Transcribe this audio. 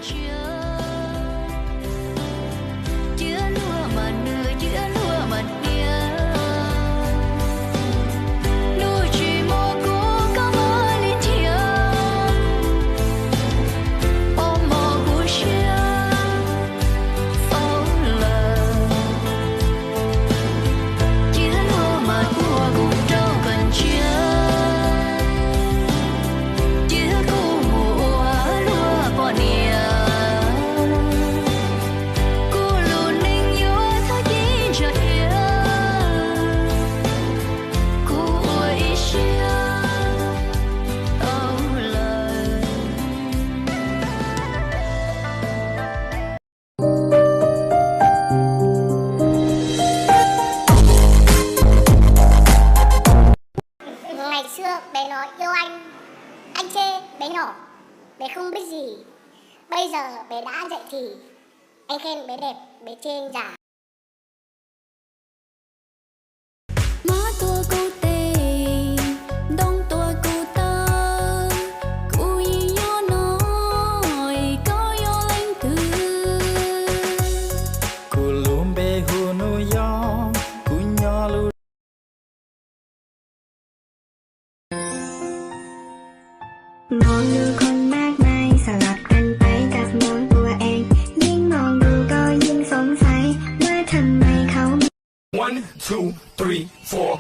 Cia luag mas nws cia luag mas hnia, nws tsis muaj kuv koj muaj li nthiav, o mos kuv siab faus lawm. Cia luag mas ua kuv rau koj ntsia, cia kuv mus ua luag poj niam. Kuv lub neej yuav txhob cia ntsa dhia, kuv ua ib siab tau lawm. Ngày xưa bé nói yêu anh, anh chê bé nhỏ, bé không biết gì. Bây giờ bé đã dậy thì, anh khen bé đẹp, bé chê anh già. Mab tuaj kuv tes, ntoo tuaj kuv taw, kuv yeej nyob no, koj yog leej twg? Kuv lub npe hu New York, kuv nyob lub Một nụ hôn mát mẻ, sờ lọt anh ấy, đặt mông của em, dính mòn dù có dính sống say, nói thầm mày không. One, two, three, four.